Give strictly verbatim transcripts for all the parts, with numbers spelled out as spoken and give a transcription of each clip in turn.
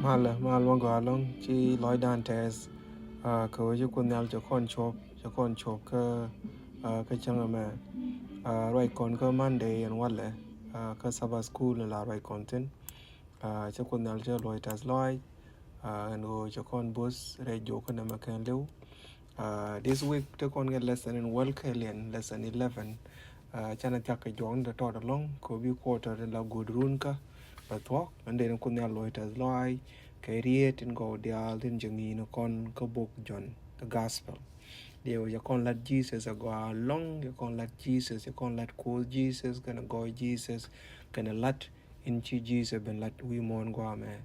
Mal, mal ma gɔaa ɛlɔ̱ŋ, ci lɔcdan tɛɛth. Kɛ ɣöö ci Kuoth Nhial cɛ kɔn cuɔp, cɛ kɔn cuɔp kä, kä cäŋ ɛmɛ. Ruac kɔn kä Monday ɛn walɛ, kä Sabbath school ni la ruac kɔn thi̱n. Cɛ Kuoth Nhial cɛ luɔc tɛth lɔaac, ɛn ɣöö cɛ kɔn bo̱th rɛy jiök kä nɛmɛ kɛn li̱w. This week te kɔn kɛ lesson in wäl kɛɛliɛn, lesson eleven. Canɛ thia̱k kɛ juɔk ni tɔt ɛlɔ̱ŋ kɛ bi quarter in la guut runkä bɛ thuɔ̱k. Ɛn dee ni Kuoth Nhial luɔc tɛth lɔaac kɛ riet in gɔw diaal tin jɛ ŋi̱i̱n kɔn kä bok John the Gospel. Diɛ wä jɛ kɔn lat Jesus a gɔaa ɛlɔ̱ŋ, jɛ kɔn lat Jesus, jɛ kɔn lat Kuoth Jesus kɛnɛ gɔɔy Jesus kɛnɛ lat in ci Jesus ben lat wi̱i̱ muɔ̱ɔ̱n gua̱a̱mɛ.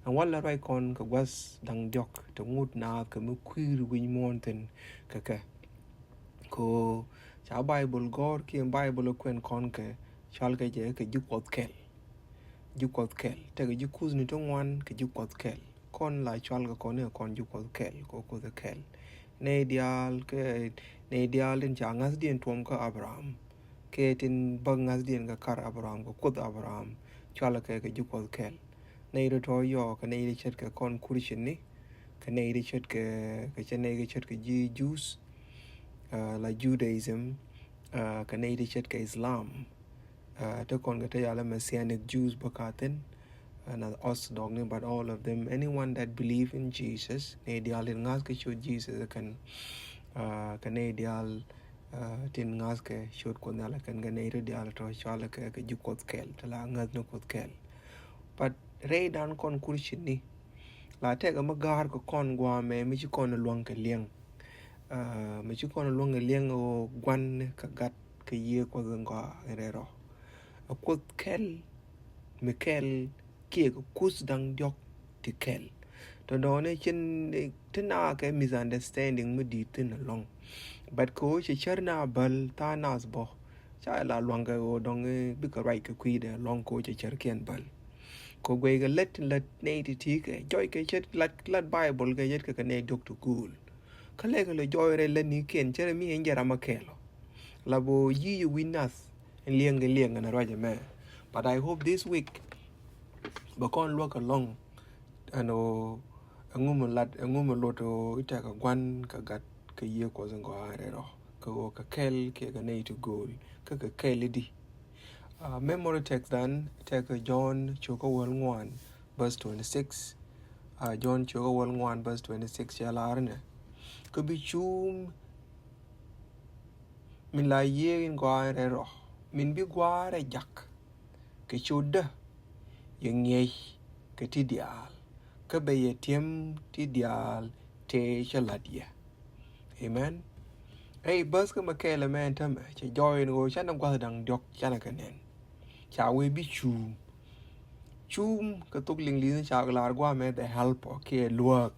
Ɛn walɛ ruac kɔn kɛ gua̱th da̱ŋ diɔ̱k ti ŋut naath kɛ mi kui̱r wi̱c muɔ̱ɔ̱n thi̱n kɛ kɛ. Kɛ ɣöö ca Baibol gɔ̱r kiɛ Baibol kuɛn kɔn kɛ cɔal kɛ jɛ kɛ ji̱ Kuɔth kɛl. Ji̱ Kuɔth kɛl tekɛ ji̱ kuthni ti ŋuan kɛ ji̱ Kuɔth kɛl. Kɔn la cɔal kɛ kɔn ni kɔn ji̱ Kuɔth kɛl kɛ Kuoth kɛl. Nɛy diaal kɛ nɛy diaal tin ca ŋa̱thdiɛn tuɔm kä Abraham, kɛ tin bäk ŋa̱thdiɛn kɛ kar Abraham kɛ Kuoth Abraham, cɔal kɛ kɛ ji̱ Kuɔth kɛl. Nɛy ti tɔ̱ yɔɔ kɛ nɛy ti ce̱tkɛ kɔn Christian ni, kɛ nɛy ti ce̱tkɛ, kɛ cɛ nɛy ti ce̱tkɛ ji̱ Jews, la Judaism, kɛ nɛy ti ce̱tkɛ Islam. Te kɔn kɛ te yalɛ Messianic Jews bä ka thi̱n, na Orthodox ni, but all of them, anyone that believe in Jesus, nɛy diaal tin ŋa̱th kɛ ciöt Jesus kɛn, kɛ nɛy diaal tin ŋa̱th kɛ ciöt Kuoth Nhial kɛn, kɛ nɛy ti diaal tɔ̱ cɔal kɛ kɛ ji̱ Kuɔth kɛl, te la ŋäth ni Kuoth kɛl. But rɛydan kɔn Christian ni la tɛkɛ mi ga̱a̱r kɛ kɔn gua̱a̱mɛ mi ci kɔn luäŋ kɛ liɛŋ. Mi ci kɔn luäŋ kɛ liɛŋ ɣöö gua̱n kɛ gat kɛ Yiëë Kuɔth in gɔaa in rɛl rɔ. A Kuoth kɛl mi kɛl kiɛ kɛ kuth da̱ŋ diɔ̱k ti kɛl. Tɔ̱tɔ̱ ni cin ti na kɛ misunderstanding mi di̱i̱t thi̱n ɛlɔ̱ŋ. But kɛ ɣöö cɛ cär na bäl tha̱a̱ŋ nath bä, ca la lua̱ŋ kɛ ɣöö dɔ̱ŋ bikɛ ruac kɛ kui̱dɛ ɛlɔ̱ŋ kɛ ɣöö cɛ cärkiɛn bäl. Kɛ guɛy kɛ lät lät nɛy ti ti kɛ jɔc kɛ ce̱t lat lat Baibol kɛ ce̱tkɛ kɛ nɛy diɔ̱k ti gööl. Kä lɛkɛ lɛ jɔɔc rɛy lätnikiɛn cɛ rɛ mi ɛn jɛ ram a kɛɛl ɔ. La bä yic wi̱c nath in liɛŋ kɛ liɛŋ ɛn ruac ɛmɛ. But I hope this week bɛ kɔn luäk ɛlɔ̱ŋ ɛn ɣöö ɛŋu mi lat, ɛŋu mi lot ɣöö i̱ tɛkɛ gua̱n kɛ gat kɛ Yiëë Kuɔth in gɔaa in rɛl rɔ, kɛ ɣöö kɛ kɛl kiɛ kɛ nɛy ti gööl, kä kɛ kɛl i̱di. Memory text dan tɛkɛ John cio̱kä wäl ŋuan, verse twenty-six. John cio̱kä wäl ŋuan, verse twenty-six cɛ lar inɛ, kä bi cuum min la Yiëë in gɔaa in rɛl rɔ, min bi gua̱a̱rɛ jak kɛ ciötdä, yɛ ŋi̱eec kɛ ti diaal, kä bɛ yɛ ti̱em ti diaal tëë cä la̱t yɛ. Amen. Ɛ i̱ bäth kä mɛ kɛɛl ɛmɛ ɛn täämɛ cɛ jɔɔc ɛn ɣöö canɛ gua̱th da̱ŋ diɔ̱k canɛ kɛ nɛn. Ca wee bi cuum. Cuum kɛ thok Liŋli̱th ca lar gua̱a̱mɛ the helper kiɛ luääk.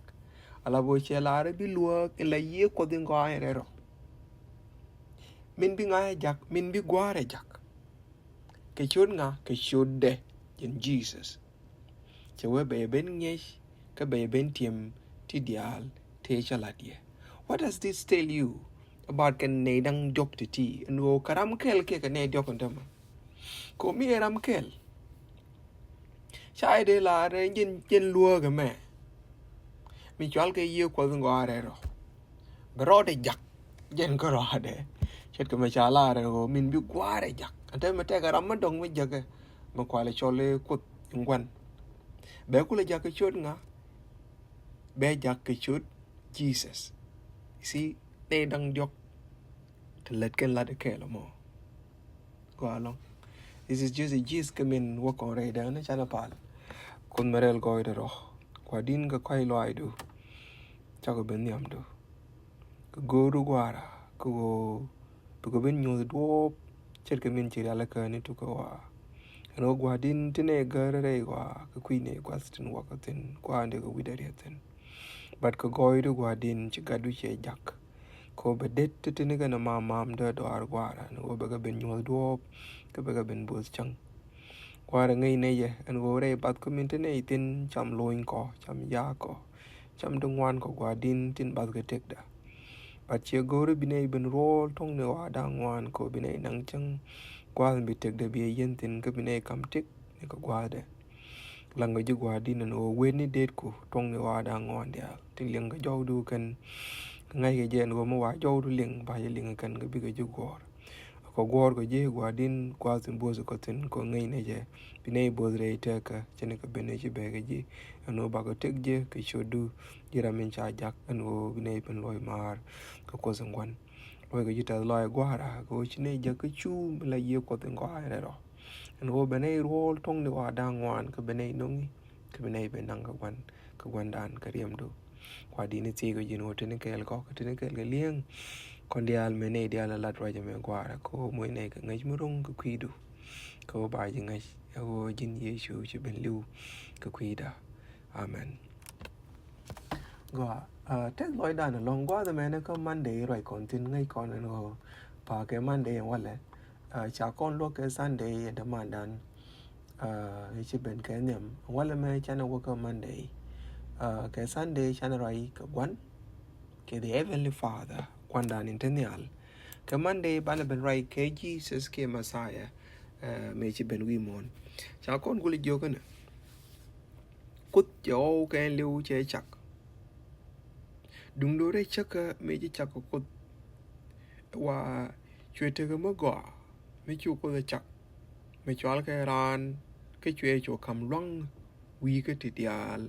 Ala bä cɛ lar bi luääk in la Yiëë Kuɔth in gɔaa in rɛl rɔ, min bi ŋa̱cä jak, min bi gua̱a̱rɛ jak. Kɛ ciöt ŋa? Kɛ ciötdɛ, jɛn Jesus. Cɛ wee bɛ yɛ ben ŋi̱eec kä bɛ yɛ ben ti̱em ti diaal tëë cä la̱t yɛ. What does this tell you about kɛ nɛy da̱ŋ diɔ̱k ti̱ti̱? Ɛn ɣöö kɛ ram kɛl kiɛ kɛ nɛy diɔ̱k ɛn täämɛ. Kɛ ɣöö mi ɛ ram kɛl, ca jɛ dee lar ɛn jɛn, jɛn luääk ɛmɛ mi cɔalkɛ Yiëë Kuɔth in gɔaa in rɛl rɔ, bɛ rɔɔdɛ jak. Jɛn kä rɔɔdɛ. Ce̱tkɛ mɛ ca lar ɛn ɣöö min bi gua̱a̱rɛ jak. Ɛn täämɛ tɛkɛ ram mi dɔ̱ŋ mi jäkɛ mi kualɛ cɔl i̱ Kuoth in gua̱n. Bɛ kulɛ jak kɛ ciöt ŋa? Bɛ jak kɛ ciöt Jesus. You see, nɛy da̱ŋ diɔ̱k ti lät kɛn lat kɛɛl ɛmɔ. Gɔaa ɛlɔ̱ŋ. This is just a gist kä min wä kɔn rɛydɛ ni canɛ pal. Kuoth mi rɛl gɔɔydɛ rɔ, Gua̱di̱n kɛ kɔ̱a̱c lɔaacdu, cakɔ ben nhiamdu. Kɛ go̱o̱ru Gua̱a̱ra kɛ ɣöö bikɔ ben nyuɔ̱th duɔ̱ɔ̱p ce̱tkɛ min ci rialikä ni tukä ɣɔaa. Ɛn ɣöö Gua̱di̱n ti nɛy gär rɛy ɣɔaa kɛ kui̱ nɛy gua̱th tin wäkä thi̱n, kua̱ndɛ kɛ wi̱cdɛ riet thi̱n. But kɛ gɔɔydu Gua̱di̱n ci gatdu ciɛ jak. Kɛ ɣöö bɛ det ti tini kɛnɛ mam mam dee dɔaar Gua̱a̱ra, ɛn ɣöö bɛ kɛ ben nyuɔ̱th duɔ̱ɔ̱p, kä bɛ kɛ ben bo̱o̱th cäŋ. Gua̱a̱ra ŋäc nɛy jɛ, ɛn ɣöö rɛy bath kä min te nɛy thi̱n cam lony kɔ, cam yaak kɔ, cam ti ŋuan kɔ Gua̱di̱n tin bath kɛ tëkdä. But ciɛ go̱o̱ri bi nɛy ben ruɔ̱ɔ̱l tuɔ̱ŋni ɣɔaa da̱ŋ ŋuan kɔ, bi nɛy naŋ cäŋ gua̱a̱th bi tëkdä bi ɛ yɛn thi̱n, kä bi nɛy kam tëk ni kɛ gua̱a̱thdɛ. Laŋ kɛ ji̱ gua̱a̱r di̱n ɛn ɣöö wen ni deetku tuɔ̱ŋ ni ɣɔaa da̱ŋ ŋuan diaal tin liŋ kɛ jɔwdu kɛn. Kɛ ŋa̱c kɛ jɛ ɛn ɣöö mi wa jɔwdu liŋ ba jɛ liŋ kɛn kɛ bikɛ ji̱ guɔ̱ɔ̱r. Kɛ guɔ̱ɔ̱r kɛ ji̱ gua̱a̱r di̱n gua̱a̱th in bo̱o̱th kɛ thi̱n kɛ ŋäcnɛ jɛ. Bi nɛy bo̱o̱th rɛy tɛɛkä cɛ ni kɛ ben ni ci bɛɛkɛ ji̱ ɛn ɣöö bakɛ tëk jɛ kɛ ciötdu ji̱ ram in ca jak ɛn ɣöö bi nɛy ben luɔ̱c maar kɛ Kuoth in gua̱n. Luɔ̱c kɛ ji̱ tɛth lɔaac gua̱a̱ra kɛ ɣöö ci nɛy jak kä cuum la yiëë Kuoth in gɔaa in rɛl rɔ. Ɛn ɣöö bɛ nɛy ruɔ̱ɔ̱l tuɔ̱ŋ ni ɣɔaa da̱ŋ ŋuan kɛ bɛ nɛy no̱ŋi kɛ bɛ nɛy ben naŋ kɛ gua̱n kɛ gua̱ndan kɛ riɛmdu. Kua di̱n i̱ thiec kɛ ji̱n ɣöö teni kɛɛl kɔk kɛ teni kɛɛl kɛ li̱eŋ. Kɔn diaal mëë nɛy diaal a lat ruac ɛmɛ gua̱a̱ra kɛ ɣöö moc nɛy kɛ ŋäc mi ro̱ŋ kɛ kui̱du. Kɛ ɣöö ba ji̱ ŋäc ɛ ɣöö ji̱n Yecu ci ben li̱w kɛ kui̱da. Amen. Gɔaa, tɛth lɔcdan ɛlɔ̱ŋ gua̱a̱th ɛmɛnɛ kä Monday ruac kɔn thi̱n ŋäc kɔn ɛn ɣöö pa̱a̱ kɛ Monday ɛn walɛ. Ca kɔn luɔ̱k kɛ Sunday ɛn dämandan. I̱ ci ben kɛ nhiam ɛn walɛ mɛ canɛ wä kä Monday. Kɛ Sunday canɛ ruac kɛ gua̱n kɛ the Heavenly Father, gua̱ndan in te nhial. Kɛ Monday banɛ ben ruac kɛ Jesus kiɛ Messiah mëë ci ben wi̱i̱ muɔ̱ɔ̱n. Ca kɔn gul jiök ɛnɛ. Kuoth cɛ ɣɔw kɛ ɛn li̱w cɛ cak. Duŋdu rɛy cäkä mëë ci cak kɛ Kuoth. Wa cuɛ tekɛ mi gɔaa mi cu Kuoth ɛ cak mi cual kɛ raan kä cuɛ cu ka̱m lua̱ŋ wi̱i̱ kä ti diaal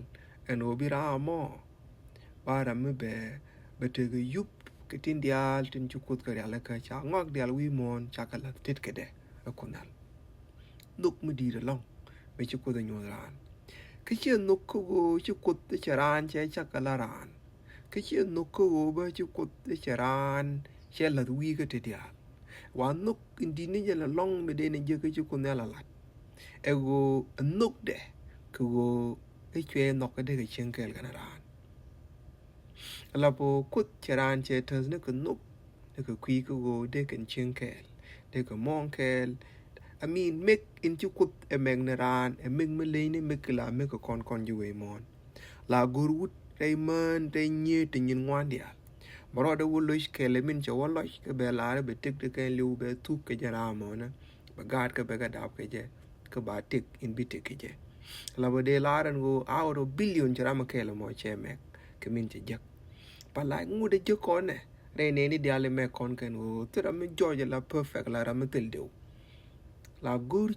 ɛn ɣöö bi raam mɔ. Ba ram mi bɛ bɛ tekɛ yup kɛ tin diaal tin ci Kuoth kɛ rialikä ca ŋɔak diaal wi̱i̱ muɔ̱ɔ̱n ca kɛ la̱th tet kɛ dɛ ɛ Kuoth Nhial. Nhök mi di̱i̱t ɛlɔ̱ŋ mi ci Kuoth ɛ nyuɔ̱th raan. Kä ciɛ nhök kä ɣöö ci Kuoth cɛ raan cɛ cak kɛ la raan. Kä ciɛ nhök kä ɣöö bä ci Kuoth cɛ raan cɛ la̱th wi̱i̱ kä ti diaal. Wa nhök in di̱t ni jɛ la lɔ̱ŋ mi dee ni jek kä ci Kuoth Nhial a lat. Ɛ ɣöö ɛ nhökdɛ kɛ ɣöö i̱ cuɛ nhɔk kä dee kɛ cieŋ kɛɛl kɛn raan. Ala bä Kuoth cɛ raan cɛ täth ni kɛ nhök ni kɛ kui̱ kä ɣöö dee kɛn cieŋ kɛɛl dee kɛ muɔ̱ɔ̱ŋ kɛɛl. I mean, mek in ci Kuoth ɛ mɛk ni raan ɛ mek mi leny ni mek kɛ la mek kɛ kɔn kɔn ji̱ wee muɔ̱ɔ̱n. La go̱r wut rɛy mään rɛy nyiee ti nyin ŋuan diaal. Bɛ rɔɔdɛ wä loc kɛɛl ɛ min cɛ wä lɔc kɛ bɛ laarɛ bɛ tëk ti kɛn li̱w bɛ thuk kɛ jɛ raam mɔnɛ. Bɛ gaat kɛ bɛ kɛ dap kɛ jɛ kɛ ba tëk in bi tëk kɛ jɛ. La bä dee laarɛ ni ɣöö out of billion cɛ ram kɛɛl mɔ cɛ mɛk kɛ min cɛ jek. But like ŋut ɛ jek kɔnɛ rɛy nɛni diaal i mɛk kɔn kɛn ɣöö thil ram mi jɔɔc la perfect la ram mi thil diw. La go̱r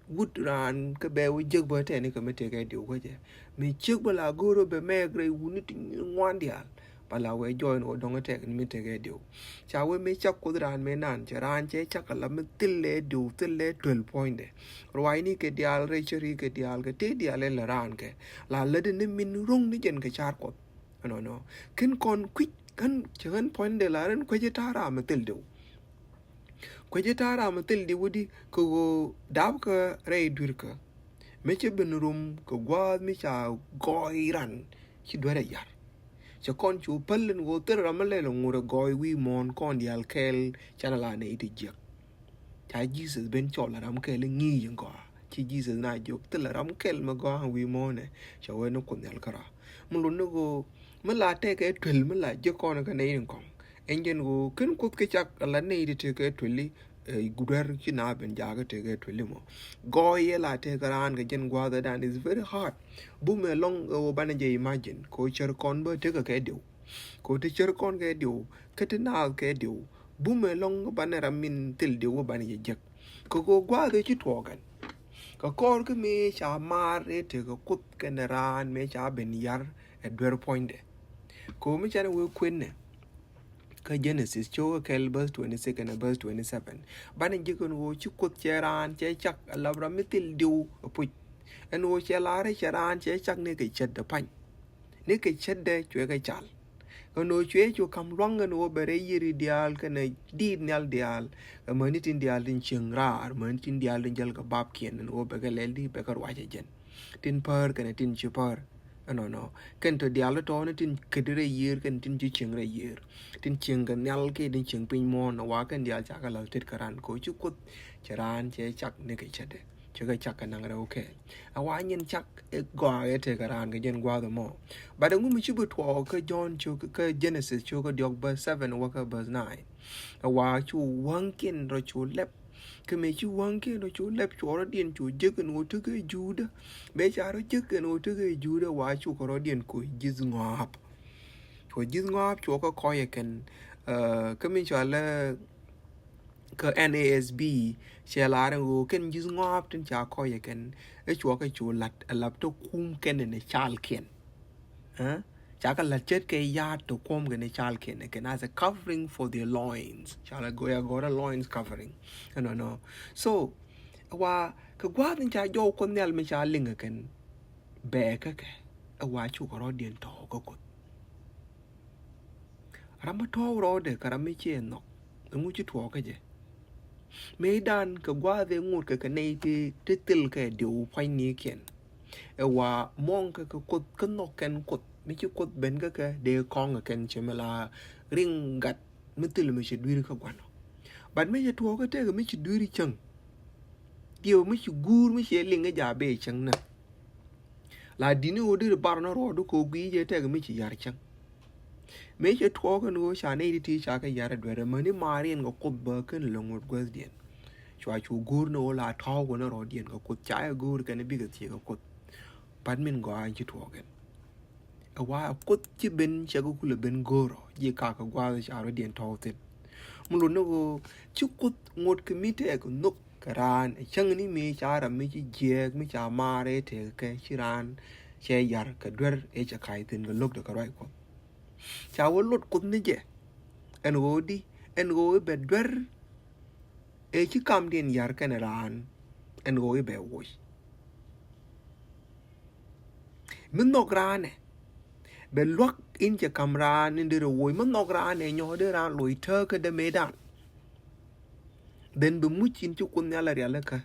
wut raan kä bɛ wä jek bä tɛni kɛ mi tëkɛ diw kä jɛ. Mi ciek bä la go̱r bɛ mɛk rɛy wuni ti ŋuan diaal. Ba la wee jɔɔc ni wä dɔŋ tɛk ni mi tëkɛ diw. Ca wee mi cak Kuoth raan mi nan cɛ raan cɛ cak la mi thil lɛ diw thil lɛ twelve point dɛ. Ruacni kɛ diaal rɛy cɛ ri kɛ diaal kɛ tëë diaal lɛ la raan kɛ la lätdɛ ni min ro̱ŋ ni jɛn kɛ car Kuɔth. Ɛnɔnɔ ken kɔn kui̱c kän cɛ ɣän point dɛ la rɛn kuecɛ ta̱a̱ ram mi thil diw. Kuecɛ ta̱a̱ ram mi thil diw wä di kɛ ɣöö dap kɛ rɛy duirkä. Mi cɛ ben rum kɛ gua̱a̱th mi ca gɔɔy ran ci duer ɛ yar. Cɛ kɔn cu päl in ɣöö thil ram mi lɛl ŋut ɛ gɔɔy wi̱i̱ muɔ̱ɔ̱n kɔn diaal kɛɛl canɛ la nɛy ti jiäk. Ca Jesus ben cɔl ram kɛl i̱ ŋi̱i̱c in gɔaa ci Jesus na jiök thil ram kɛl mi gɔaa wi̱i̱ muɔ̱ɔ̱nɛ. Cɛ wee ni Kuoth Nhial kära mi lot ni ɣöö mi la tɛkɛ tuel mi la jiök kɔn kɛ nɛy in kɔŋ. Ɛn jɛn ɣöö ken Kuoth kɛ cak la nɛy ti tekɛ tueli guduɛr ci na ben jakä tekɛ tueli mɔ. Gɔɔy yɛ la tekɛ raan kɛ jɛn gua̱a̱thɛ dan is very hard. Bumɛ lɔŋ ɣöö banɛ jɛ imagine kɛ ɣöö cär kɔn bä tekɛ kɛ diw. Kɛ ɣöö ti cär kɔn kɛ diw kä ti naath kɛ diw. Bumɛ lɔŋ banɛ ram min thil diw banɛ jɛ jek. Kɛ ɣöö gua̱a̱thɛ ci tuɔɔkɛn. Kɛ kɔr kä mi ca maar ɛ tekɛ Kuoth kɛnɛ raan mi ca ben yar ɛ duer puɔ̱nydɛ. Kɛ ɣöö mi canɛ wee kuenɛ. Kä Genesis cio̱kä kɛl verse twenty six and verse twenty seven. Banɛ ji̱ kɛn ɣöö ci Kuoth cɛ raan cɛ cak a lap ram mi thil diw a puc. Ɛn ɣöö cɛ laarɛ cɛ raan cɛ cak ni kɛ cɛt dɛ pany. Ni kɛ cɛt dɛ cuɛ kɛ cal. Kɛn ɣöö cuɛ cu kam luaŋ ɛn ɣöö bɛ rɛy yiëri diaal kɛnɛ diit nhial diaal. Kɛ mäni tin diaal tin cieŋ raar mäni tin diaal tin jäl kɛ bapkiɛn ɛn ɣöö bɛ kɛ lɛl di bɛ kɛ ruac ɛ jɛn. Tin päär kɛnɛ tin ci päär. Ɛnɔnɔ kɛn tɔ diaal tɔɔni tin kädi rɛy yiër kɛn tin ci cieŋ rɛy yiër. Tin cieŋ kɛ nhial kɛ tin cieŋ piny muɔ̱ɔ̱n wa kɛn diaal cakɛ la̱th tet kɛ ran kɛ ɣöö ci Kuoth cɛ raan cɛ cak ni kɛ cɛtdɛ. Cɛ kɛ cak kɛ naŋ rɛw kɛɛl. A wa nyin cak ɛ gɔaa ɛ tekɛ raan kɛ jɛn gua̱a̱th ɛmɔ. But ɛŋu mi ci bi tuɔɔk kä Jɔ̱ɔ̱n cio̱k kä Genesis cio̱k kä diɔ̱k verse seven wä kä verse nine. A wa cu wäŋkiɛn rɔ cu lɛp. Kä mëë ci wäŋkiɛn rɔ cu lɛp cuɔ rɔ̱diɛn cu jek ɛn ɣöö tekɛ Juudä. Mëë ca rɔ jek ɛn ɣöö tekɛ Juudä wa cukɛ rɔ̱diɛn ku ji̱th ŋɔaap. Cuɔ ji̱th ŋɔaap cuɔ kä kɔyɛ kɛn. Kä mi cɔalɛ kä N A S B cɛ lar ɛn ɣöö kɛn ji̱th ŋɔaap tin ca kɔyɛ kɛn. Ɛ cuɔ kɛ cu lat ɛ lap te kum kɛn ɛn ɛ calkiɛn. Ca kɛ la̱t ce̱tkɛ ya̱a̱t ti kuɔ̱mkɛ ni calkiɛn kɛn as a covering for their loins. Ca la go̱o̱r a loins covering. Ɛnɔnɔ. So wa kɛ gua̱a̱th in ca jɔw Kuoth Nhial mi ca liŋ kɛ kɛn bɛɛkä kɛ ɛ wa cukɛ rɔ̱diɛn tɔ̱ɔ̱k kä Kuoth. Ram mi tɔ̱ɔ̱k rɔɔdɛ kɛ ram mi ciɛ nhɔk. Ɛŋu ci tuɔɔkä jɛ? Mëëdan kɛ gua̱a̱th ɛ ŋot kɛ kɛ nɛy ti ti thil kɛ diw pua̱nynikiɛn. Ɛ wa muɔ̱ŋ kɛ kɛ Kuoth kä nhɔk kɛn Kuoth mi ci Kuoth ben kä kɛ dee kɔŋ kɛ kɛn cɛ mi la riŋ gat mi thil mi ci dui̱r kä gua̱n ɔ. But mi ci tuɔɔkä tëëk mi ci dui̱r cäŋ. Diɛw mi ci guur mi ci liŋ kä ja̱ bee cäŋ nä. La di̱t ni ɣöö deri bar ni rɔɔdu kɛ ɣöö gui̱i̱ jɛ tɛk mi ci ya̱r cäŋ. Mëë cɛ tuɔɔk ɛn ɣöö ca nɛy ti ti ca kɛ ya̱r ɛ duer ɛmäni maariɛn kɛ Kuoth bä kɛn lɛ ŋot guäthdiɛn. Cua cu go̱o̱r ni ɣöö la tɔ̱ɔ̱k wä ni rɔɔdiɛn kɛ Kuoth ca ɛ go̱o̱r kɛn bikɛ thiek kɛ Kuoth. But min gɔaa in ci tuɔɔk ɛn. Ɛ wa Kuoth ci ben cɛ kɛ kulɛ ben go̱o̱r ɔ ji̱ kakä gua̱a̱th ca rɔɔdiɛn tɔ̱ɔ̱k thi̱n. Mi lot ni ɣöö ci Kuoth ŋot kɛ mi tɛk nhök kɛ raan ɛ cäŋ ni mëë ca ram mi ci jiɛɛk mi ca maar ëë tëëk kɛ ci raan cɛ yar kɛ duer ëë cɛ ka̱c thi̱n kɛ lo̱kdɛ kɛ ruac Kuɔth. Ca wä lot Kuoth ni jɛ ɛn ɣöö di ɛn ɣöö i̱ bɛ duer ëë ci kamdiɛn yar kɛnɛ raan ɛn ɣöö i̱ bɛ woc. Mi nhɔk raanɛ bɛ luäk in cɛ ka̱m raan in derɛ woc mi nhɔk raanɛ nyɔk dee raan loc tääkä dee mëëdan. Then bi muc in ci Kuoth Nhial a rialikä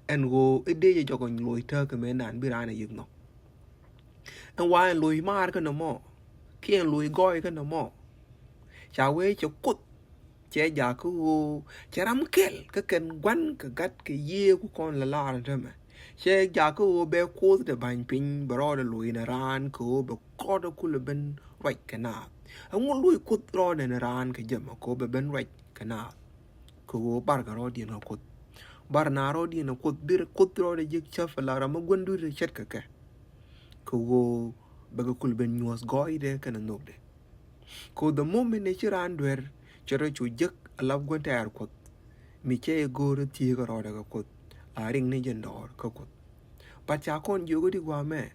ɛn ɣöö i̱ dee jɛ jɔk in loc tääkä mëëdan bi raan a yiëk nhɔk. Ɛn wa ɛn loc maar kä nɔmɔ kiɛ ɛn loc gɔɔy kä nɔmɔ. Ca wee cɛ Kuoth cɛ jakä ɣöö cɛ ram kɛl kä kɛn gua̱n kɛ gat kɛ yiëë ku kɔn la lar tämɛ. Cɛ jakä ɣöö bɛ Kuoth dee ba̱ny piny bɛ rɔɔdɛ loc ni raan kɛ ɣöö bɛ kɔɔdɛ kulɛ ben ruac kɛ naath. Ɛŋu loc Kuoth rɔɔdɛ ni raan kɛ jɛ mɛ kɛ ɣöö bɛ ben ruac kɛ naath? Kɛ ɣöö barkɛ rɔɔdiɛn kɛ Kuoth. Bar na rɔɔdiɛn kɛ Kuoth bi Kuoth rɔɔdɛ ji̱ cäp ɛ la ram mi gua̱n dui̱r ce̱tkɛ kɛ. Kɛ ɣöö bɛ kɛ kulɛ ben nyuɔ̱th gɔɔydɛ kɛnɛ nhökdɛ. Kɛ ɣöö the moment ni ci raan duer cɛ rɔ cu jek a lap gua̱n tɛɛr Kuoth. Mi cɛ i̱ go̱o̱r i̱ thieekä rɔɔdɛ kɛ Kuoth la riŋ ni jɛ dɔɔr kä Kuoth. But ca kɔn jiök i̱ di gua̱a̱mɛ.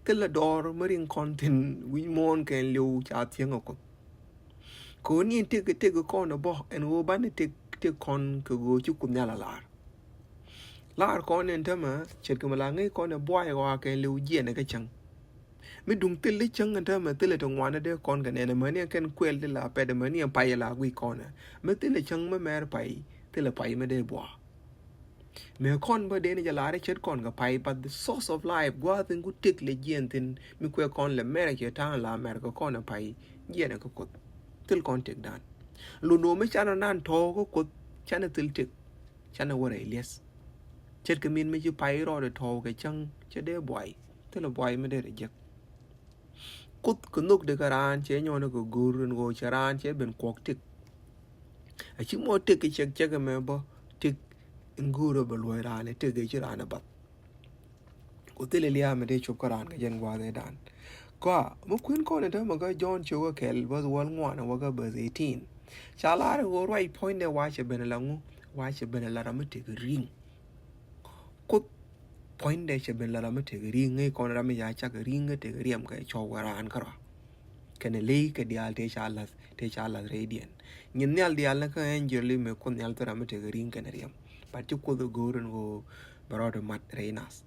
Thilɛ dɔɔr mi riŋ kɔn thi̱n wi̱c muɔ̱ɔ̱n kɛn li̱w ca thiäŋ ɛ Kuoth. Kɛ ɣöö ni in tëk tëk kɔn ɛ bä ɛn ɣöö banɛ tëk tëk kɔn kɛ ɣöö ci Kuoth Nhial a lar. Lar kɔn ɛn tämɛ ce̱tkɛ mi la ŋäc kɔn ɛ buay ɣɔaa kɛn li̱w jiɛn ɛ kä cäŋ. Mi duŋ thil i̱ cäŋ ɛn tämɛ thilɛ ti ŋuan ɛ dee kɔn kɛ nɛn ɛmäni ɛn kɛn kuɛl ti la pɛt ɛmäni ɛn pay ɛ la guic kɔn ɛ. Mi thilɛ cäŋ mi mɛr pay thilɛ pay mi dee buaa. Mëë kɔn bä dee ni jɛ lar i̱ ce̱t kɔn kɛ pay but the source of life gua̱a̱th in ku tëk lɛ jiɛn thi̱n mi kuɛ kɔn lɛ mɛr ɛ cɛ ta̱a̱ŋ la mɛr kɛ kɔn ɛ pay jiɛn ɛ kä Kuoth. Thil kɔn tëkdan. Lundɔ mi canɛ nan tɔ̱ɔ̱k kä Kuoth canɛ thil tëk. Canɛ wä rɛy liɛth. Ce̱tkɛ min mi ci pay rɔɔdɛ tɔ̱ɔ̱k kɛ cäŋ cɛ dee buay thilɛ buay mi dee rɛ jek. Kuoth kɛ nhök dee kɛ raan cɛ nyɔnɛ kɛ go̱o̱r in ɣöö cɛ raan cɛ ben kuɔk tëk. A ci mɔ tëk kɛ cɛk cɛk ɛmɛ bä tëk in go̱o̱r ɛ bɛ luɔ̱c raan ɛ tëk ɛ ci raan ɛ bath. Ku thilɛ lia̱a̱ mi dee cop kä raan kɛ jɛn gua̱a̱th ɛ dan. Kɔa mi kuën kɔn ɛ täämɛ kä Jɔ̱ɔ̱n cio̱k ɛ kɛl bäth wäl ŋuan ɛ wä kä bäth eighteen. Ca lar ɛ ɣöö ruac puɔ̱nydɛ wa cɛ ben ɛ la ŋu wa cɛ ben ɛ la ram mi tëk ri̱ŋ. Kuoth puɔ̱nydɛ cɛ ben la ram mi tëk ri̱ŋ ŋäc kɔn ram mi ca cak ri̱ŋ kä tëk riɛm kɛ cɔw kɛ raan kärɔa. Kɛnɛ ley kɛ diaal tëë ca la̱th tëë ca la̱th rɛydiɛn. Nyin nhial diaal ni kä angel i̱ mëë Kuoth Nhial thil ram mi tëk ri̱ŋ kɛnɛ riɛm. But ci Kuoth ɛ go̱o̱r ɛn ɣöö bɛ rɔɔdɛ mat rɛy nath.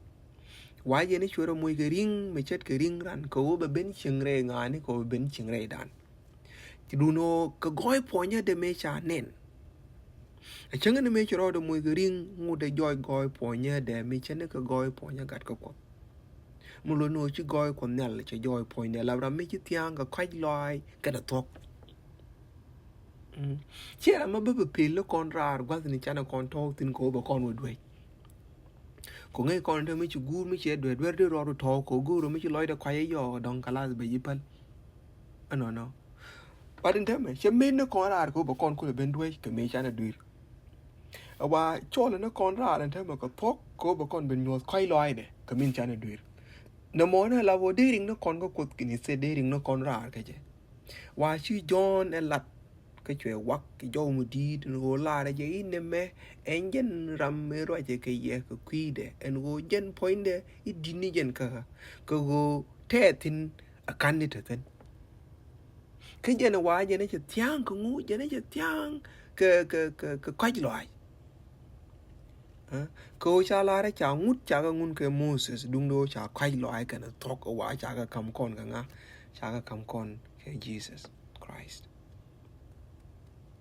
Wa jɛn i̱ cuɛ rɔ moc kɛ ri̱ŋ mi ce̱tkɛ ri̱ŋ ran kɛ ɣöö bɛ ben cieŋ rɛy ŋa̱a̱ni kɛ ɣöö bɛ ben cieŋ rɛydan. Ci duundɛ ɣöö kɛ gɔɔy puɔ̱nyädɛ mëë ca nɛn. A cäŋ ni mëë ci rɔɔdɛ moc kɛ ri̱ŋ ŋutdɛ jɔɔc gɔɔy puɔ̱nyädɛ mi cä ni kɛ gɔɔy puɔ̱nyä gat kä Kuɔth. Mi lo̱n ni ɣöö ci gɔɔy Kuɔth Nhial cɛ jɔɔc puɔ̱nydɛ lap ram mi ci thia̱a̱ŋ kɛ kɔ̱a̱c lɔaac kɛnɛ thuɔ̱k. Ciɛ ram mi bä bɛ pel ni kɔn raar gua̱thni canɛ kɔn tɔ̱ɔ̱k thi̱n kɛ ɣöö bɛ kɔn wä duec. Kɛ ŋäc kɔn te mi ci guur mi ciɛ duer duer di rɔɔdu tɔ̱ɔ̱k kɛ ɣöö go̱o̱r mi ci lɔcdɛ kɔ̱a̱c i̱ yɔɔk dɔ̱ŋ kɛ lath bɛ ji̱ päl. Ɛnɔnɔ. But in täämɛ cɛ met ni kɔn raar kɛ ɣöö bɛ kɔn kulɛ ben duec kɛ mëë canɛ dui̱r. Ɛ wa cɔl ni kɔn raar ɛn täämɛ kɛ thuɔ̱k kɛ ɣöö bɛ kɔn ben nyuɔ̱th kɔ̱a̱c lɔaacdɛ kɛ min canɛ dui̱r. Nɔmɔ ni la ɣöö dee riŋ ni kɔn kä Kuoth kɛ ni thil dee riŋ ni kɔn raar kä jɛ. Wa ci Jɔ̱ɔ̱n ɛ lat kä cuɛ wak kɛ jɔw mi di̱i̱t ɛn ɣöö lar ɛ jɛ i̱ nɛmɛ ɛn jɛn ram mi ruacɛ kɛ yɛ kɛ kui̱dɛ ɛn ɣöö jɛn puɔ̱nydɛ i̱ di̱t ni jɛn kä kɛ ɣöö tɛɛthin a ka̱n ni te thi̱n. Kä jɛn ɛ wa jɛn ɛ cɛ thia̱a̱ŋ kɛ ŋu, jɛn ɛ cɛ thia̱a̱ŋ kɛ, kɛ, kɛ, kɛ kɔ̱a̱c lɔaac. Ɛ? Kɛ ɣöö ca lar ɛ ca ŋut ca kɛ ŋun kɛ Moses, duundɛ ɣöö ca kɔ̱a̱c lɔaac kɛnɛ thuɔ̱k ɛ wa ca kɛ ka̱m kɔn kɛ ŋa, ca kɛ ka̱m kɔn kɛ Jesus Christ.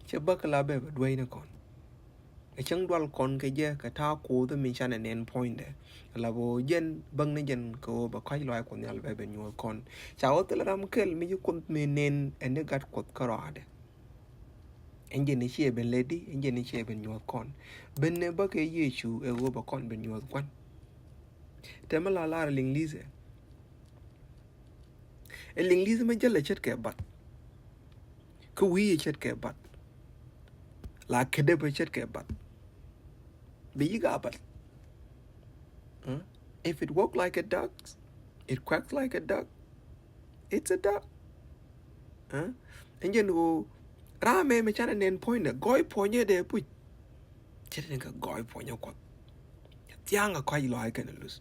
Cɛ bäk la bɛ bɛ duäc ni kɔn. Ɛ cäŋ dual kɔn kɛ jɛ kɛ ta̱a̱ Kuoth mi canɛ nɛn puɔ̱nydɛ. La bä jɛn bäŋ ni jɛn kɛ ɣöö bɛ kɔ̱a̱c lɔaac Kuɔth Nhial bɛ ben nyuɔ̱th kɔn. Ca ɣöö thilɛ ram kɛl mi ci Kuoth mi nɛn ɛn ni gat Kuɔth kärɔaadɛ. Ɛn jɛn ni ciɛ ben lɛ di, ɛn jɛn ni ciɛ ben nyuɔ̱th kɔn. Ben ni bä kɛ Yecu ɛ ɣöö bɛ kɔn ben nyuɔ̱th gua̱n. Tɛmɛ la lar liŋ li̱thɛ. Ɛ liŋ li̱th mɛ jälɛ ce̱tkɛ bat. Kä wi̱i̱ ce̱tkɛ bat. La kädɛ bä ce̱tkɛ bat. Bi yi ga bat. Huh? If it walk like a duck, it quacks like a duck, it's a duck. Huh? Ɛn jɛn ɣöö ram mɛ mɛ canɛ nɛn puɔ̱nydɛ, gɔɔy puɔ̱nyɛ dee puc. Ce̱t ni kɛ gɔɔy puɔ̱nyɛ Kuɔth. Thia̱a̱ŋ a kɔ̱a̱c lɔaac kɛnɛ luth.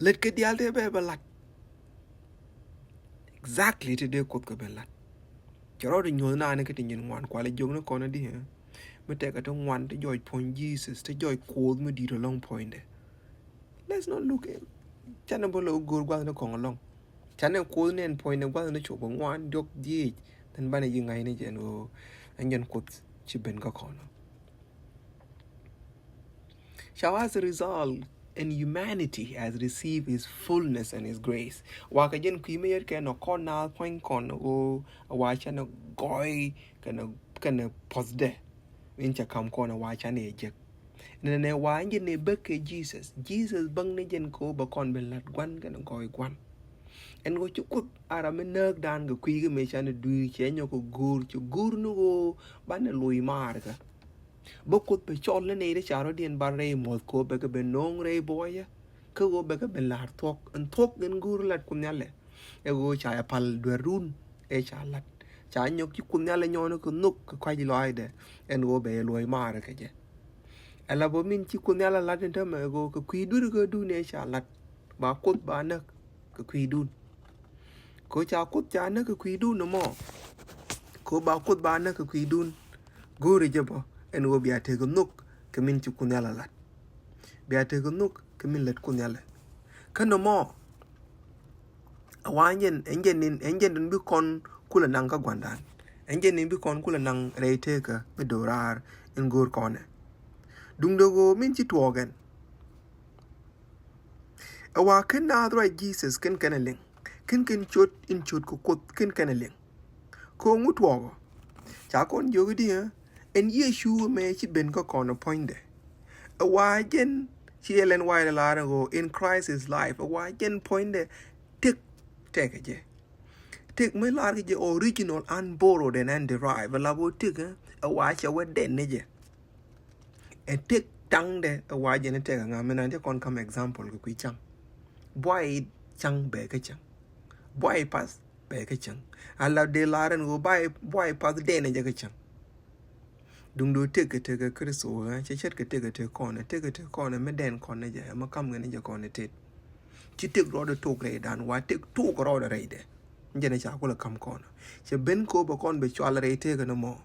Lät kɛ diaal tëë bɛ bɛ lat. Exactly tëë dee Kuoth kɛ ben lat. Cɛ rɔɔdɛ nyuɔ̱th naan kä ti nyin ŋuan kualɛ jiök ni kɔn di, ɛ? Mi tɛkɛ ti ŋuan ti jɔɔc puɔ̱ny Jesus, ti jɔɔc Kuoth mi di̱i̱t ɛlɔ̱ŋ puɔ̱nydɛ. Let's not look, ɛ, canɛ bä lɛ go̱o̱r gua̱th ni kɔn ɛlɔ̱ŋ. Canɛ Kuoth nɛn puɔ̱nydɛ gua̱th ni cop ŋuan diɔ̱k dhieec. Then banɛ yi ŋa̱c ni jɛn ɣöö ɛn jɛn Kuoth ci ben kä kɔn. Shall as a result, and humanity has received his fullness and his grace. Wa kɛ jɛn kui̱ mi yet kɛ nɔ kɔn na puɔ̱ny kɔn ɣöö wa canɛ gɔɔy kɛnɛ, kɛnɛ puɔ̱thdɛ. Min cɛ ka̱m kɔn wa canɛ jek. Nɛnɛ wa jɛn ni bäk kɛ Jesus. Jesus bäŋ ni jɛn kɛ ɣöö bɛ kɔn ben lat gua̱n kɛnɛ gɔɔy gua̱n. Ɛn ɣöö ci Kuoth a ram mi nääkdan kɛ kui̱ kɛ mëë canɛ dui̱r cɛ nyɔk kɛ go̱o̱r, cɛ go̱o̱r ni ɣöö banɛ loc maarkä. Bä Kuoth bɛ cɔl ni nɛy ti ca rɔ̱diɛn bar rɛy muɔ̱th kɛ ɣöö bɛ kɛ ben no̱o̱ŋ rɛy buɔyä. Kä ɣöö bɛ kɛ ben la̱r thuɔ̱k, ɛn thuɔ̱k ɛn go̱o̱r lat Kuoth Nhial ɛ. Ɛ ɣöö ca yɛ pal dueerun ɛ ca lat. Ca nyɔk ci Kuoth Nhial ɛ nyɔɔn kɛ nhök kɛ kɔ̱a̱c lɔaacdɛ. Ɛn ɣöö bɛ yɛ luɔ̱c maarä kɛ jɛ. Ɛ la bä min ci Kuoth Nhial ɛ lat ɛn täämɛ ɛ ɣöö kɛ kui̱ duer kä duun ɛ ca lat. Ba Kuoth ba näk kɛ kui̱dun. Kɛ ɣöö ca Kuoth ca näk kɛ kui̱dun ɛmɔ. Kɛ ɣöö ba Kuoth ba näk kɛ kui̱dun. Go̱o̱rɛ jɛ bä ɛn ɣöö bia tekɛ nhök kɛ min ci Kuoth Nhial ɛ lat. Bia tekɛ nhök kɛ min lät Kuoth Nhial ɛ. Kä nɔmɔ, a wa ɛn jɛn, ɛn jɛn in, ɛn jɛn in bi kɔn kulɛ naŋ kä gua̱ndan. Ɛn jɛn in bi kɔn kulɛ naŋ rɛy tekä mi do̱raar in go̱o̱r kɔnɛ. Duundɛ ɣöö min ci tuɔɔk ɛn. Ɛ wa ken naath ruac Jesus ken kɛnɛ liŋ. Ken ken ciöt in ciöt kɛ Kuoth ken kɛnɛ liŋ. Kɛ ɣöö ŋu tuɔɔkɔ? Ca kɔn jiök i̱di, ɛ? Ɛn Yecu ɛmɛ ci ben kä kɔn ɛ puɔ̱nydɛ. Ɛ wa jɛn ci Ellen White lar ɛn ɣöö in Christ is life. Ɛ wa jɛn puɔ̱nydɛ tëk tɛkɛ jɛ. Tëk mi lar kɛ jɛ original, unborrowed and underived. Ɛ la bä tëk, ɛ? Ɛ wa cɛ wä dɛn ni jɛ. Ɛ tëk taŋdɛ ɛ wa jɛn ɛ tëk ɛ ŋa mi nan jɛ kɔn kam example kɛ kui̱ caŋ. Buay caŋ bɛ kä cäŋ. Buay path bɛ kä cäŋ. A la dee lar ɛn ɣöö buay, buay path dɛn ɛ jɛ kä cäŋ. Duŋdu tëk kɛ tëk kɛ Kritho ɛ cɛ cɛt kɛ tëk kɛ tëk kɔn ɛ, tëk kɛ tëk kɔn ɛ mi dɛn kɔn ɛ jɛ ɛ mi kam kɛ ni jɛ kɔn ɛ tet. Ci tëk rɔɔdɛ tok rɛydan wa tëk tok rɔɔdɛ rɛydɛ. Jɛn ɛ ca kulɛ kam kɔn ɛ. Cɛ ben kɛ ɣöö bɛ kɔn bɛ cual rɛy tëk kɛ ni mɔ.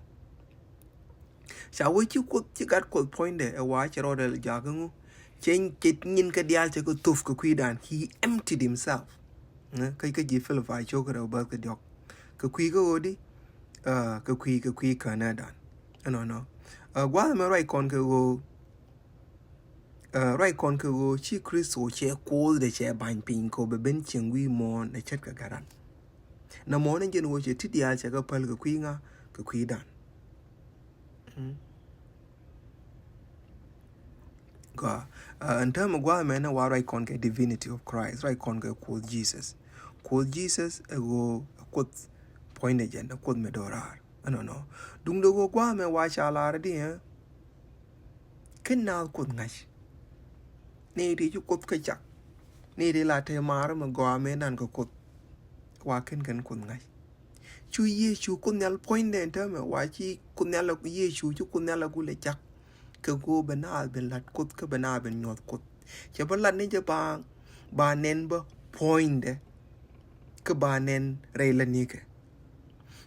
Ca wee ci Kuoth, ci gat Kuoth puɔ̱nydɛ ɛ wa cɛ rɔɔdɛ jakä ŋu. Cɛ, cɛ nyin kɛ diaal cɛ kɛ thof kɛ kui̱dan. He emptied himself. Kä, kä ji̱ Philippi cok rɛw bäth kɛ diɔk. Kɛ kui̱ kä ɣöö di, ɛ, kɛ kui̱, kɛ kui̱ känädan. Ɛnɔnɔ. Ɛ, gua̱a̱th mɛ ruac kɔn kɛ ɣöö, ɛ, ruac kɔn kɛ ɣöö ci Kritho cɛ Kuothdɛ cɛ ba̱ny piny kɛ ɣöö bɛ ben cieŋ wi̱i̱ muɔ̱ɔ̱n ɛ ce̱tkɛ gat ran. Nɔmɔ ni jɛn ɣöö cɛ ti diaal cɛ kɛ päl kɛ kui̱ ŋa, kɛ kui̱dan. Mm. Gɔaa, ɛ, ɛn täämɛ gua̱a̱th mɛnɛ wa ruac kɔn kɛ divinity of Christ, ruac kɔn kɛ Kuoth Jesus. Kuoth Jesus ɛ ɣöö ɛ Kuoth puɔ̱nydɛ jɛn, ɛ Kuoth mi do̱raar. Ɛnɔnɔ. Duundɛ ɣöö gua̱a̱th mɛ wa ca lar i̱di, ɛ? Ken naath Kuoth ŋa̱c. Nɛy ti ci Kuoth kä cak. Nɛy ti la te maarä mi gɔaa mëë nan kɛ Kuoth. Wa ken kɛn Kuoth ŋa̱c. Cu Yecu Kuoth Nhial puɔ̱nydɛ ɛn täämɛ, wa ci Kuoth Nhial, Yecu ci Kuoth Nhial a gulɛ cak. Kɛ ɣöö bɛ naath ben la̱t Kuoth, kä bɛ naath ben nyuɔ̱th Kuoth. Cɛ bä la̱t ni jɛ ba, ba nɛn bä puɔ̱nydɛ. Kä ba nɛn rɛy lätnikɛ.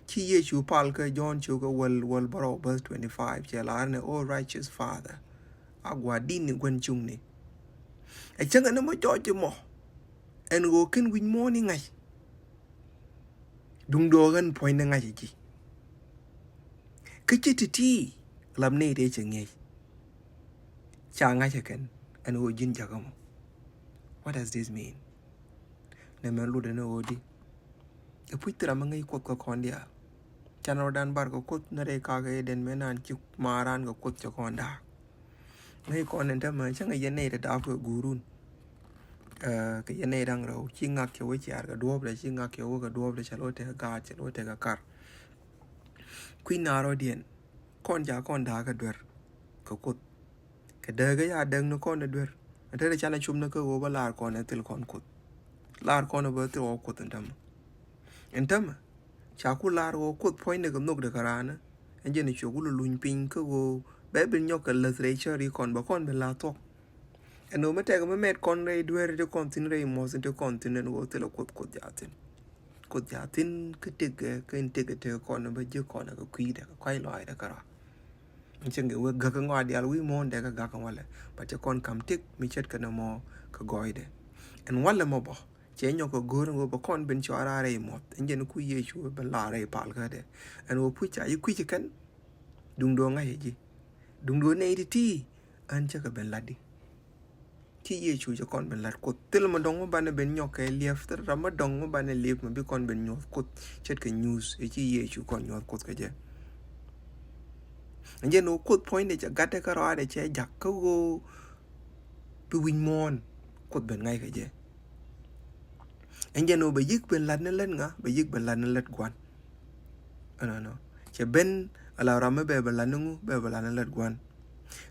Ci Yecu pal kä Jɔ̱ɔ̱n cio̱kä wäl, wäl bärɔw, verse twenty-five, cɛ lar ni, "O righteous Father, a gua̱di̱n ni gua̱n cuŋni." Ɛ cäŋ ɛn mɔ jɔɔc mɔ. Ɛn ɣöö ken wi̱c muɔ̱ɔ̱n i̱ ŋa̱c. Duŋdɛ ɣän puɔ̱nydɛ ŋa̱c ɛ ji̱. Kä ci ti̱ti̱ lam nɛy tëë cɛ ŋi̱eec. Ca ŋa̱c ɛ kɛn ɛn ɣöö ji̱n jakä mɔ. What does this mean? Nɛ mɛn lutdɛ ni ɣöö di. Ɛ puc thil ram mi ŋäc Kuoth kä kɔn diaal. Can rɔɔdan bar kɛ Kuoth ni rɛy kakä Eden mëë nan ci maaran kɛ Kuoth cɛ kɔn da̱a̱k. Ŋäc kɔn ɛn täämɛ cäŋ ɛ yɛn nɛy te da̱a̱k kɛ guurun. Ɛ, kɛ yɛn nɛy da̱ŋ rɛw ci ŋak cɛ wä ciaar kɛ duɔ̱ɔ̱pdɛ, ci ŋak cɛ wä kɛ duɔ̱ɔ̱pdɛ, cɛ lo̱ tekɛ gaat, cɛ lo̱ tekɛ kar. Kui̱ naar rɔ̱diɛn kɔn ca kɔn da̱a̱k kɛ duer kɛ Kuoth. Kɛ dääk kä ca dääk ni kɔn ɛ duer. Ɛ te rɛ canɛ cop ni kä ɣöö bä laar kɔn ɛ thil kɔn Kuoth. Laar kɔn ɛ bä thil ɣɔw Kuoth ɛn täämɛ. Ɛn täämɛ ca ku laar ɣöö Kuoth puɔ̱nydɛ kɛ nhökdɛ kɛ raan. Ɛn jɛn ɛ cuɛ ku luluny piny kä ɣöö bɛ bi nyɔk kɛ läth rɛy cäri kɔn, bɛ kɔn bi la̱r thuɔ̱k. Ɛn ɣöö mi tɛkɛ mi mɛt kɔn rɛy dueeri ti kɔn thi̱n, rɛy muɔ̱th ti kɔn thi̱n, ɛn ɣöö thilɛ Kuoth, Kuoth ca thi̱n. Kuoth ca thi̱n kä tëkɛ, kä in tëkɛ tëkɛ kɔn bä ji̱ kɔn kɛ kui̱dɛ, kɛ kɔ̱a̱c lɔaacdɛ kärɔa. Cieŋ kɛ wee gäk ŋɔa diaal wi̱i̱ muɔ̱ɔ̱n dee kɛ gak ŋualɛ. But cɛ kɔn ka̱m tëk mi ce̱tkɛ nɔmɔ kɛ gɔɔydɛ. Ɛn walɛ mɔ bä cɛ nyɔk kɛ go̱o̱r ɛn ɣöö bɛ kɔn ben cɔal raar rɛy muɔ̱th. Ɛn jɛn ku Yecu ben laar rɛy pal kädɛ. Ɛn ɣöö puc ca ji̱ kui̱c kɛn. Duŋdɛ ŋa̱c ɛ ji̱. Duŋdɛ nɛy ti̱ti̱ ɛn cä kɛ ben la̱tdi. Ci Yecu cɛ kɔn ben la̱t Kuoth. Thil mi dɔ̱ŋ mi banɛ ben nyɔk kɛ liɛp, thil ram mi dɔ̱ŋ mi banɛ liɛp mi bi kɔn ben nyuɔ̱th Kuoth. Ce̱tkɛ nyuuth ɛ ci Yecu kɔn nyuɔ̱th Kuoth kɛ jɛ. Ɛn jɛn ɣöö Kuoth puɔ̱nydɛ cɛ gatdɛ kärɔaadɛ cɛ jak kä ɣöö bi wi̱c muɔ̱ɔ̱n Kuoth ben ŋa̱c kɛ jɛ. Ɛn jɛn ɣöö bɛ yi̱k ben la̱t ni lät ŋa, bɛ yi̱k ben la̱t ni lät gua̱n. Ɛnɔnɔ. Cɛ ben ala ram mi bɛ bɛ la̱t ni ŋu, bɛ bɛ la̱t ni lät gua̱n.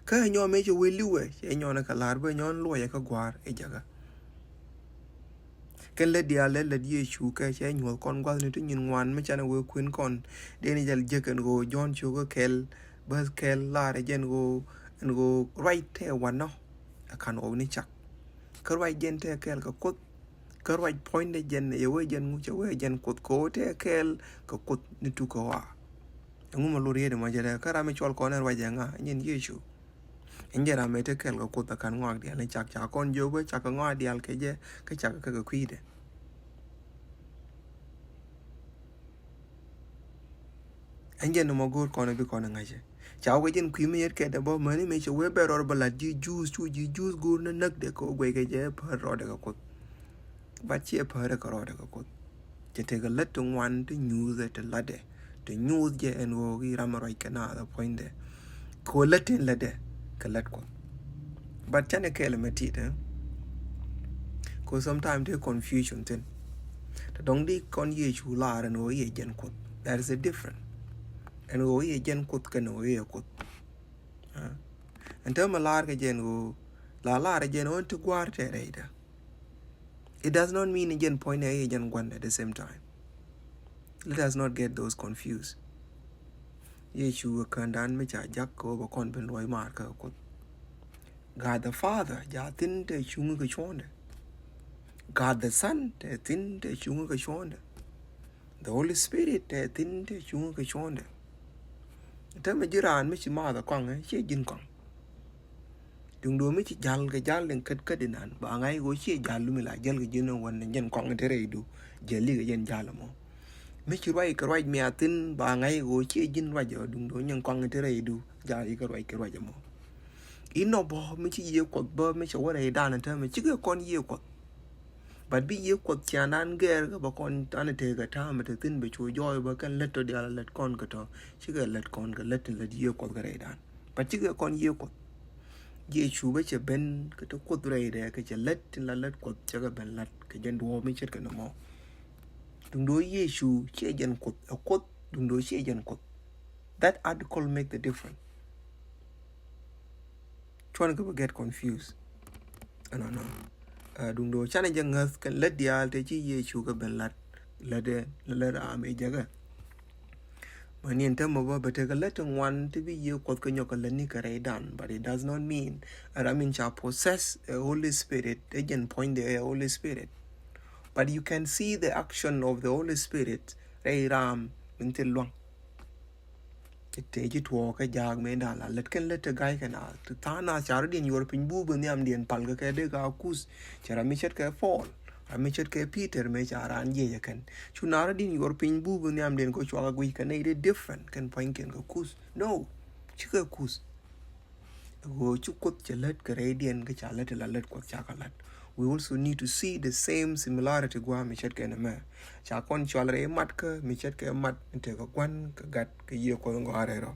Kä ɛ nyɔɔmɛ cɛ wee li̱wɛ, cɛ nyɔɔn kɛ la̱r bä nyɔɔn luɔyɛ kä gua̱a̱r ɛ jäkä. Kɛn lät diaal lät, lät Yecu kɛ cɛ nyuɔ̱th kɔn gua̱thni ti nyin ŋuan mi canɛ wee kuën kɔn. Dee ni jal jek ɛn ɣöö Jɔ̱ɔ̱n cio̱kä kɛl, bäth kɛl, la̱r ɛ jɛn ɣöö, ɛn ɣöö ruac tɛ wanɔ. Ɛ ka̱n ɣɔw ni cak. Kä ruac jɛn tɛ kɛɛl kɛ Kuoth. Kä ruac puɔ̱nydɛ jɛn, yɛ wee jɛn ŋu, cɛ wee jɛn Kuoth kɛ ɣöö tɛ kɛɛl kɛ Kuoth ni tukä ɣɔaa. Ɛŋu mɛ lur yet ɛmɔ jɛ dɛ, kä ram mi cuɔl kɔn ɛ ruac ɛ ŋa, nyin Yecu. Ɛn jɛ ram mi te kɛɛl kɛ Kuoth ɛ ka̱n ŋɔak diaal ni cak, ca kɔn jiök bä cak kɛ ŋɔak diaal kɛ jɛ, kä cak kɛ kɛ kui̱dɛ. Ɛn jɛn nɔmɔ go̱o̱r kɔn bi kɔn ŋa̱cɛ. Ca wä kɛ jɛn kui̱ mi yet kɛt dɛ bä mäni mëë cɛ wee bɛ rɔɔdɛ bä la̱t ji̱ Juudh, cu ji̱ Juudh go̱o̱r ni näkdɛ kɛ wä guɛckɛ jɛ päär rɔɔdɛ kɛ Kuoth. But ciɛ päärɛ kɛ rɔɔdɛ kɛ Kuoth. Cɛ tekɛ lät ti ŋuan ti nyuuthɛ ti la̱tdɛ. Ti nyuuth jɛ ɛn ɣöö i̱ ram mi ruac kɛ naath ɛ puɔ̱nydɛ. Kɛ ɣöö lät tin lätdɛ kɛ lät Kuɔth. But canɛ kɛɛl mɛ tit, eh? Kɛ ɣöö sometimes tëë confusion thi̱n. Tɛ dɔ̱ŋ di kɔn Yecu laar ɛn ɣöö i̱ ɛ jɛn Kuoth. That is a different. Ɛn ɣöö i̱ ɛ jɛn Kuoth kɛn ɣöö i̱ ɛ Kuoth. Ah. Ɛn täämɛ laar kɛ jɛn ɣöö la laar ɛ jɛn ɣöö ɛn ti gua̱a̱r tɛ rɛydɛ. It does not mean jɛn puɔ̱nydɛ i̱ jɛn gua̱n at the same time. Let us not get those confused. Yecu ɛ kändan mi ca jak kɛ ɣöö bɛ kɔn ben luɔ̱c maar kä Kuoth. God the Father ja thi̱n tɛ cuŋ kɛ cuɔ̱ndɛ. God the Son tɛ thi̱n tɛ cuŋ kɛ cuɔ̱ndɛ. The Holy Spirit tɛ thi̱n tɛ cuŋ kɛ cuɔ̱ndɛ. Täämɛ ji̱ raan mi ci maath ɛ kɔaŋ, eh, ciɛ ji̱n kɔaŋ. Duŋdɛ mi ci jal kɛ jal in kät kät inan ba ŋa̱c ɣöö ciɛ jal mi la jäl kɛ ji̱n in wän in jɛn kɔaŋ in te rɛydu jäli kɛ jɛn jal mɔ. Mi ci ruac kɛ ruac mi a thi̱n ba ŋa̱c ɣöö ciɛ ji̱n ruac ɔ duŋdɛ nyin kɔaŋ in te rɛydu jal kɛ ruac kɛ ruac mɔ. Inɔ bä mi ci Yiëë Kuɔth bä mi cɛ wä rɛydan in täämɛ cikɛ kɔn Yiëë Kuɔth. But bi Yiëë Kuɔth ciaaŋdan gɛɛr kä bä kɔn an tekɛ ta̱a̱mɛ te thi̱n bɛ cu jɔɔy bä kɛn lät tɔ diaal lät kɔn kɛ tɔ cikɛ lät kɔn kɛ lät tin lät Yiëë Kuɔth kɛ rɛydan. But cikɛ kɔn Yiëë Kuɔth. Yecu bä cɛ ben kɛ te Kuoth rɛydɛ kɛ cɛ lät tin la lät Kuɔth cɛ kɛ ben lät kɛ jɛn duɔ̱ɔ̱p mi ce̱tkɛ nɔmɔ. Duŋdɛ Yecu ciɛ jɛn Kuoth, ɛ Kuoth, duŋdɛ ciɛ jɛn Kuoth. That article make the difference. Cuan kɛ bi get confused. Ɛnɔnɔ. Duŋdɛ ɣöö canɛ jɛ ŋäth kɛn lät diaal tëë ci Yecu kɛ ben la̱t. Lätdɛ, lät ram ëë jäkä. Mäni ɛn täämɛ bä bɛ tekɛ lät ti ŋuan ti bi Yiëë Kuɔth kɛ nyɔk kɛ lätni kɛ rɛydan, but it does not mean ɛ ram in ca possess ɛ Holy Spirit ɛ jɛn puɔ̱nydɛ ɛ Holy Spirit. But you can see the action of the Holy Spirit rɛy ram min thil luaŋ. Tëë ci tuɔɔk kä jaak mëëdan la lät kɛn lät ti ga̱ykɛ naath ti tha̱a̱ŋ naath ca rɔ̱diɛn yuɔr piny bupɛ nhiamdiɛn palkɛ kɛ dee ka kuth. Cɛ ram mi ce̱tkɛ Paul, ram mi ce̱tkɛ Peter mëë ca raan jiɛc ɛ kɛn. Cu naath rɔ̱diɛn yuɔr piny bupɛ nhiamdiɛn kɛ cuakɛ guic kɛ nɛy dee different kɛn pua̱nykiɛn kɛ kuth. No, cikɛ kuth. Ɣöö ci Kuoth cɛ lät kɛ rɛydiɛn kä ca lät ti la lät Kuɔth cakɛ la̱t. We also need to see the same similarity gua̱a̱ mi ce̱tkɛ nɛmɛ. Ca kɔn cual rɛy mat kä mi ce̱tkɛ mat in tekɛ gua̱n kɛ gat kɛ Yiëë Kuɔth in gɔaa rɛy rɔ.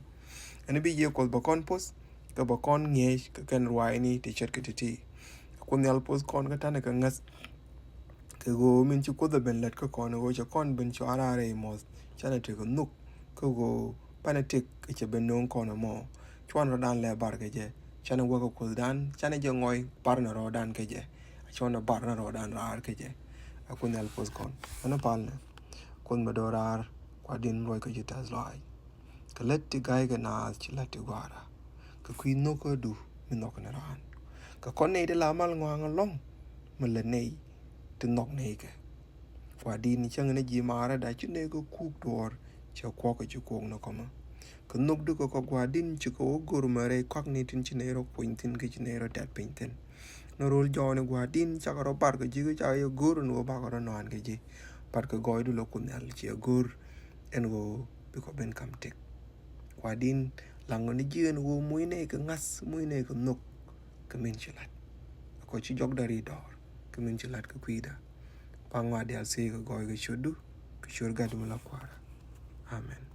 Ɛn bi Yiëë Kuɔth bɛ kɔn poth kɛ bɛ kɔn ŋi̱eec kɛ kɛn ruaacni ti ce̱tkɛ ti̱ti̱. Kuoth Nhial poth kɔn kä ta̱nɛ kɛ ŋäth. Kɛ ɣöö min ci Kuoth ɛ ben lät kä kɔn ɣöö cɛ kɔn ben cual raar rɛy muɔ̱th canɛ tekɛ nhök kä ɣöö panɛ tëk kɛ cɛ ben nööŋ kɔn ɛmɔ. Cuan rɔ̱dan lɛ bar kɛ jɛ canɛ wäkɛ Kuothdan canɛ jɛ ŋɔy bar nɛ rɔ̱dan kɛ jɛ. Cuan ɛ bar nɛ rɔ̱dan raar kɛ jɛ. Ɛ Kuoth Nhial poth kɔn ɛn ɛ palnɛ. Kuoth mɛ do̱raar Kua̱r din ruɔc kɛ ci tɛth lɔaac. Kɛ lät ti ga̱ykɛ naath ci la̱t ti gua̱a̱ra. Kɛ kui̱ nhökädu mi nhɔk ni raan. Kɛ kɔn nɛy ti la mal ŋɔaŋ ɛlɔ̱ŋ mi lät nɛy ti nhɔk nɛy kɛ. Kua̱r din cäŋ ni ji̱ maarä da ci nɛy kɛ kuk duɔ̱ɔ̱r cɛ kuɔk kɛ ci kuɔk ni kɔmä. Kɛ nhökdu kɛ kɔ Gua̱r din ci kɛ wä go̱r mɛ rɛy kɔakni tin ci nɛy rɔ puɔ̱ny thi̱n kä ci nɛy rɔ tɛt piny thi̱n. Ni ro̱l jɔɔni Gua̱r din cakɛ rɔ bar kɛ ji̱ kä cakɛ yɛ go̱r ni wä bakɛ rɔ nɔan kɛ ji̱. Bat kɛ gɔɔydu lɔ Kuoth Nhial ciɛ go̱r ɛn ɣöö bikɔ ben kam tëk. Kua̱r din laŋ ni ji̱ ɛn ɣöö muc nɛy kɛ ŋa̱th muc nɛy kɛ nhök kɛ min ci la̱t. Kɔ ci jɔkda ri dɔɔr kɛ min ci la̱t kɛ kui̱da. Ba ŋɔaa diaal thiec kɛ gɔɔy kɛ ciötdu kɛ ciöt Gatdu mi la Kua̱ra. Amen.